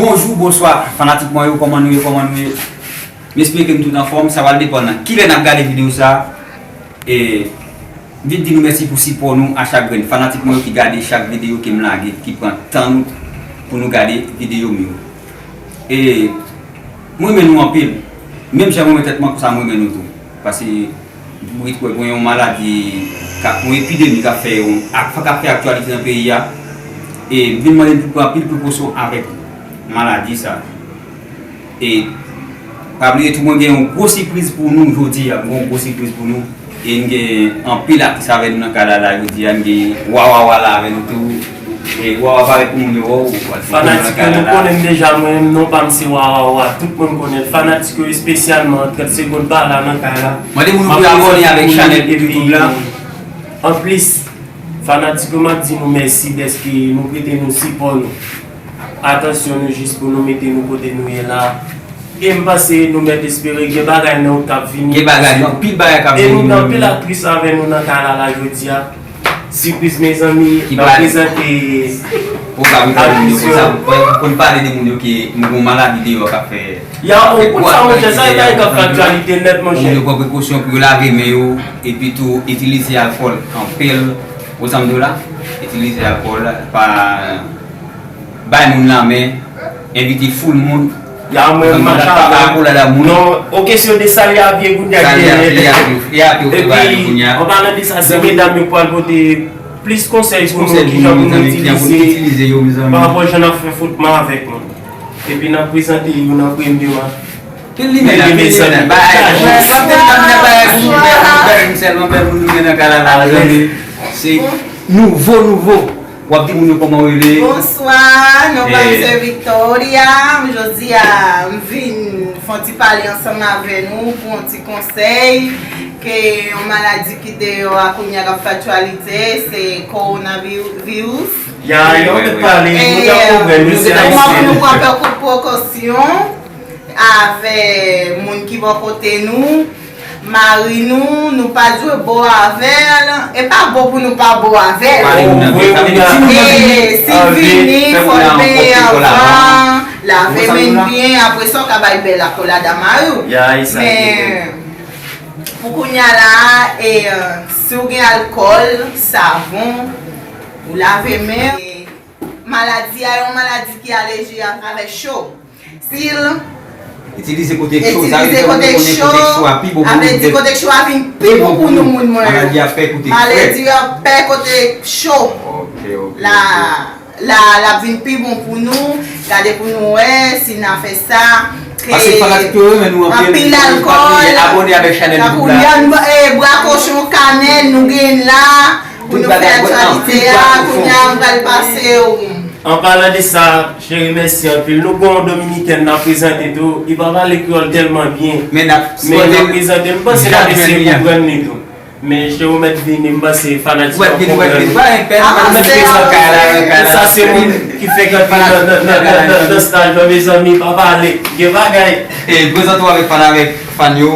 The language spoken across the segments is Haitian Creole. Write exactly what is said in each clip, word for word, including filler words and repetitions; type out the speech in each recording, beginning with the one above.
Bonjou, bonswa, fanatik mwen yo, kòman nou ye, kòman nou ye? M espere ke nou tout anfòm, sa pral depann nan kilè n ap gade videyo sa. E vit di nou mèsi pou sipò nou a chak grenn fanatik mwen yo ki gade chak videyo ke m lage, ki pran tan nou pou nou gade videyo m yo. E mwen renmen nou anpil, menm jan mwen renmen tèt mwen konsa mwen renmen nou tou. Paske Brit kwè gen yon maladi, k ap, yon epidemi k ap fè yon, ap, k ap fè aktyalite nan peyi a. E m vin mande n pou pran anpil prekosyon avèk maladi sa. E pa bliye tou, mwen gen yon gwo sipriz pou nou jodi a. Mwen gen yon gwo sipriz pou nou. E n gen anpil atis avèk nou nan kay la, la jodi a. N gen Wawawa la avèk nou tou. E Wawa, parèt pou moun yo wè w. Fanatik yo, nou konnen m deja, mwen menm, non pa m se Wawawa. Tout moun konnen l. Fanatik yo, espesyalman, trant segonn pa la nan kay la. Mande moun pou yo abòne avèk chanèl YouTube la. Anplis, fanatik yo, m ap di nou mèsi dèske nou prete nou sipò nou. Atansyon nou jis pou nou mete nou kote nou ye la. E m panse nou mèt espere gen bagay nan wout k ap vini. Gen bagay, gen anpil bagay k ap vini. E nou gen anpil aktris avè nou nan kay la, la jodi a. Sipriz, mezanmi, n ap prezante aktris yo. Pou n pale de moun yo ke nou gen yon maladi deyò k ap fè. Ya, ou konn sa, monchè, sa e bagay k ap fè aktyalite nèt, monchè. Moun yo pran prekosyon pou yo lave men yo, epi tou itilize alkòl anpil. Ou sa m di w la? Itilize alkòl, pa bay moun lanmen, envite foul moun. Ya, mwen, machallah. Non, o kesyon de salye a pye kounye a. Salye a pye, a pye, a pye, ou fè bagay kounye a. Epi, an palan de sa, se medam yo pral pote plis konsèy pou nou, kijan pou nou itilize, pa rapò jan n ap fè fwotman avèk nou. Epi n ap prezante yo nan premye a. Pil limyè la, pil limyè la. Bay, bay, bay, bay, sèlman bèl moun nou gen nan kay la, la, se nouvo, nouvo. W ap di moun yo kòman w rele. Bonswa, non pa m se Victoria. Jodi a, m vin fè yon ti pale ansanm avè nou pou yon ti konsèy ke yon maladi ki deyò a kounye a k ap fè aktyalite, se kowonavirus. Ya, yo mèt pale, nou te konprann, nou se ayisyen. Kòman pou nou pran prekosyon avè moun ki bò kote nou, mari nou, nou pa dwe bo avè l, e pa bon pou nou pa bo avè l. E si l vini, fò l peye anvan, lave men n byen, apre sa w ka bay bèl akolad a mari w. Men, pou kounye a la, e, si w gen alkòl, savon, ou lave men w. Maladi a, yon maladi ki aleji avèk cho. Si l itilize kote cho, sa vle di kote cho a pi bon pou nou. Kote cho a vin pi bon pou nou, moun mwen. Maladi a pè kote frèt. Maladi a pè kote cho. La, la, l ap vin pi bon pou nou. Gade pou nou wè si n a fè sa. Paske fanatik yo renmen nou anpil, abòne avèk chanèl YouTube la. Tankou bwa kochon, kanèl, nou gen la. Pou nou fè aktyalite a, kounye a m pral pase w. An palan de sa, cheri, mèsi anpil. Nou gen yon dominikèn n ap prezante tou. Li pa pale kreyòl tèlman byen. Men n ap prezante l. M panse n ap eseye konprann li tou. Men cheri, ou mèt vini, m panse fanatik yo ap konprann li. Sa se moun ki fèk antre nan, nan, nan, nan, nan staj la, mezanmi, pa pale. Gen bagay. Prezante w avèk fan, avèk fan yo.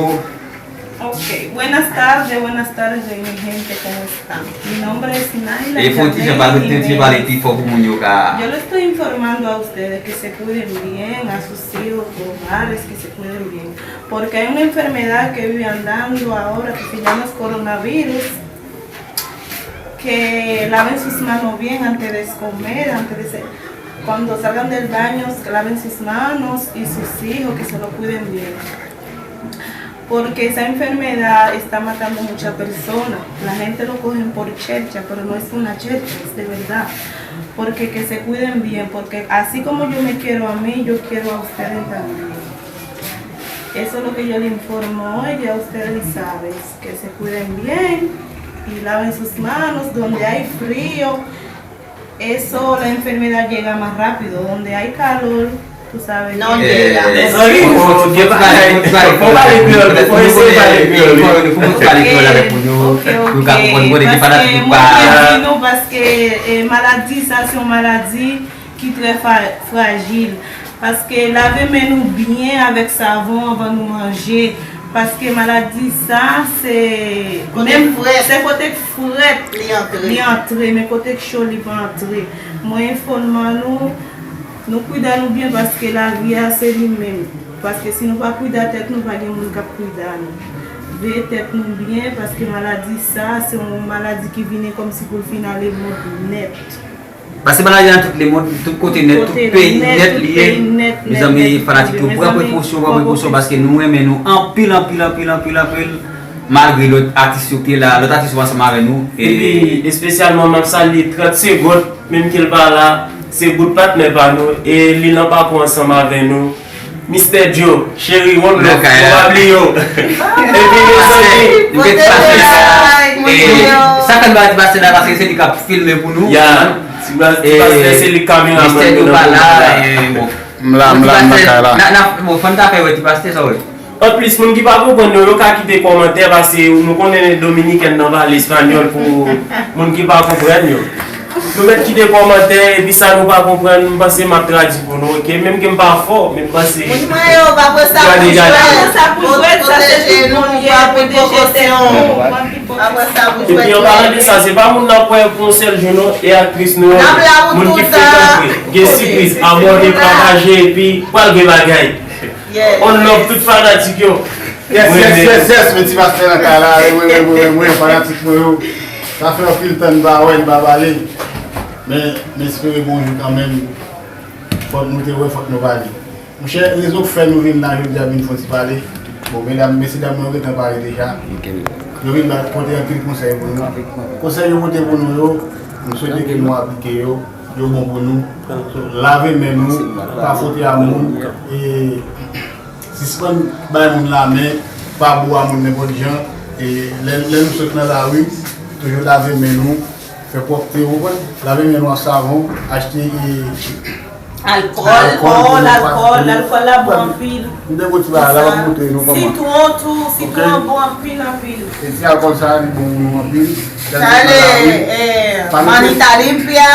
Ok, buenas tardes, buenas tardes, mi gente, ¿cómo están? Mi nombre es Naila Yabel y yo le estoy informando a ustedes que se cuiden bien, a sus hijos, hogares, que se cuiden bien, porque hay una enfermedad que vive andando ahora que se llama coronavirus, que laven sus manos bien antes de comer, antes de se- cuando salgan del baño, que laven sus manos y sus hijos, que se lo cuiden bien. Porque esa enfermedad está matando muchas personas. La gente lo cogen por chercha, pero no es una chercha, es de verdad. Porque que se cuiden bien, porque así como yo me quiero a mí, yo quiero a ustedes también. Eso es lo que yo le informo hoy, ya ustedes saben, que se cuiden bien y laven sus manos, donde hay frío, eso, la enfermedad llega más rápido, donde hay calor, tú sabes. No llega. Mezanmi, fò, fò, fò pale kreyòl, fò eseye pale kreyòl. Fò pale kreyòl avèk moun yo, pou yo ka konprann kote ki fanatik ou pa. Paske, eh, maladi sa se yon maladi ki trè fa- frajil. Paske lave men nou byen avèk savon anvan nou manje. Paske maladi sa, se kote k frèt, se kote k frèt li antre. Li antre, men kote k cho, li pa antre. Mwen enfòme nou, Nou kwida nou byen paske lavi a se li menm. Paske si nou pa kwida tèt nou, pa gen moun k ap kwida nou. Veye tèt nou byen paske maladi sa a se yon maladi ki vini kòmsi pou l fin ale mòd nèt. Paske maladi nan tout lemond, tout kote nèt, tout peyi nèt li ye. Mezanmi, fanatik yo, pran prekosyon, pran prekosyon paske nou renmen nou anpil, anpil, anpil, anpil, anpil. Malgre lòt atis yo ki te la, lòt atis yo ansanm avè nou. Epi espesyalman m ap salye trant Segond, menm ke l pa la, Segond patnè pa nou, e li nan pakou ansanm avè nou. Mistè Joe, cheri, one love, nou pa bliye w. Epi mezanmi, sa fè n ba ti pastè la paske se li k ap filme pou nou. Ya, ti pastè se li kameramann nou nan. M la, m la, m nan kay la. Bon, fò n ta fè wè ti pastè sa wè. Anplis, moun ki pa konprann yo, yo ka kite kòmantè, paske nou konnen Dominikèn nan pale espanyòl pou moun ki pa konprann yo. Nou mèt kite kòmantè, epi sa nou pa konprann, m panse m ap tradui pou nou, oke? Menm ke m pa fò, men m panse. Moun mwen yo, pa pran sa pou jwèt. Pwoteje nou, pran prekosyon. Pa pran sa pou jwèt. Epi an palan de sa, se pa moun n ap wè pou yon sèl jou non, e aktris nou an, moun ki frekante, gen sipriz, abòne, pataje, epi pral gen bagay. On love tout fanatik yo. Yes, yes, yes, yes, men ti pastè nan kay la, wi, wi, wi, wi, wi, fanatik mwen yo. Sa fè anpil tan n pa wè, n pa pale. Men, m espere gon jou kanmenm, fòk nou te wè, fòk nou pale. Monchè, rezon k fè nou vin la jodi a vin fè yon ti pale. Bon, medam, mesye dam, mwen yo gentan pale deja. Yo vin ba, pote anpil konsèy pou nou. Konsèy yo pote pou nou yo, m swete ke nou aplike yo. Yo bon pou nou. So, lave men nou, pa fwote a moun. E sispann bay moun lamen, pa bo a moun nenpòt jan. E lè, lè nou sot nan lari, toujou lave men nou, fè pwòpte, ou konprann? Lave men nou ak savon, achte e, alkòl, alkòl, alkòl, alkòl la bon anpil. M te gon ti bagay la, m ap montre nou kòman. Sitwon tou, sitwon bon anpil, anpil. E ti alkòl sa a, li bon pou nou anpil. Sa le, eh, manita limpia.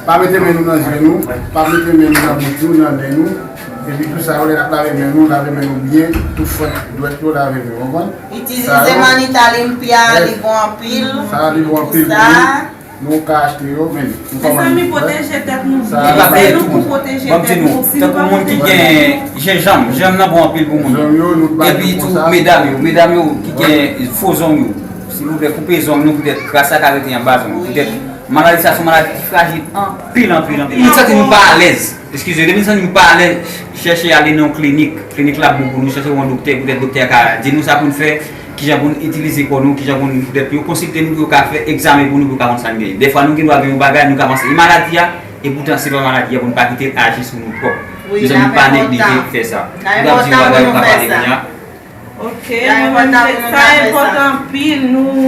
Pa mete men nou nan zye nou, pa mete men nou nan bouch nou, nan nen nou. Epi tou sa yo, lè n ap lave men nou, lave men nou byen, tou fwèt, dwèt yo lave men, w konprann? Itilize manita limpia, li bon anpil. Sa li bon anpil pou nou. Nou ka achte yo, men nou kòmande. Mezanmi, pwoteje tèt nou byen. Se nou pou pwoteje tèt nou. Si nou pa pwoteje tèt nou. Tankou moun ki gen jenjanm, jenjanm nan bon anpil pou moun. Epi tou, medam yo, medam yo ki gen fo zong yo, silvouplè, koupe zong nou, poutèt kras la ka rete anba zong nou. Poutèt maladi sa se yon maladi ki frajil anpil, anpil, anpil. Nou santi nou pa alèz. Eskize, depi nou santi nou pa alèz, chèche ale nan yon klinik. Klinik la bon pou nou, chèche yon doktè, poutèt doktè a ka di nou sa pou n fè. Kijan pou n itilize kò nou, kijan pou n, poutèt pou yo konsilte nou, pou yo ka fè egzamen pou nou, pou yo ka konn sa n genyen. Dèfwa, nou gen dwa gen yon bagay, nou ka panse e maladi a, epoutan, se pa maladi a, pou n pa kite l aji sou nou twòp. Mezanmi, pa neglije fè sa. Nou t ap di yon bagay, nou ka pale kounye a. Ok, mwen menm, sa enpòtan anpil, nou,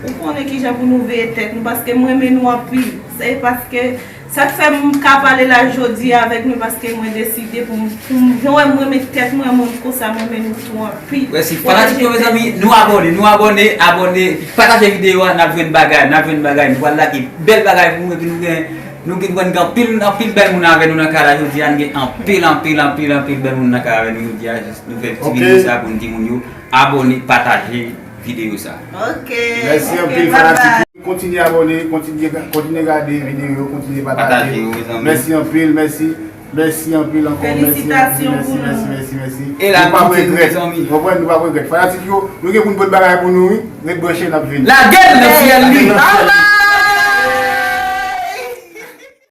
ou konnen kijan pou nou veye tèt nou, paske m renmen nou anpil. Se paske Sa k fè m ka pale la jodi a avèk nou, paske mwen deside pou m, pou m, jan w wè m renmen tèt mwen, mwen konsa, mwen renmen nou tou anpil. Mèsi. Fanatik yo, mezanmi, nou abòne, nou abòne, abòne, epi pataje videyo a, n ap jwenn bagay, n ap jwenn bagay, nou pral lage bèl bagay pou nou, epi nou gen, nou gen, gen anpil, anpil bèl moun avè nou nan kay la jodi a, nou gen anpil, anpil, anpil, anpil bèl moun nan kay avè nou jodi a, jis nou fè ti videyo sa pou n di moun yo, abòne, pataje videyo sa. Ok. Mèsi anpil, fanatik. Kontinye abòne, kontinye, kontinye gade videyo yo, kontinye pataje. Pataje yo, mezanmi. Mèsi anpil, mèsi. Mèsi anpil ankò, mèsi, mèsi, mèsi, mèsi, mèsi, mèsi. E la, nou pa regrèt. Konprann, nou pa regrèt. Fanatik yo, nou gen pou n pote bagay pou nou, wi. Ret branche, n ap vini. Lage l nan fyèl li.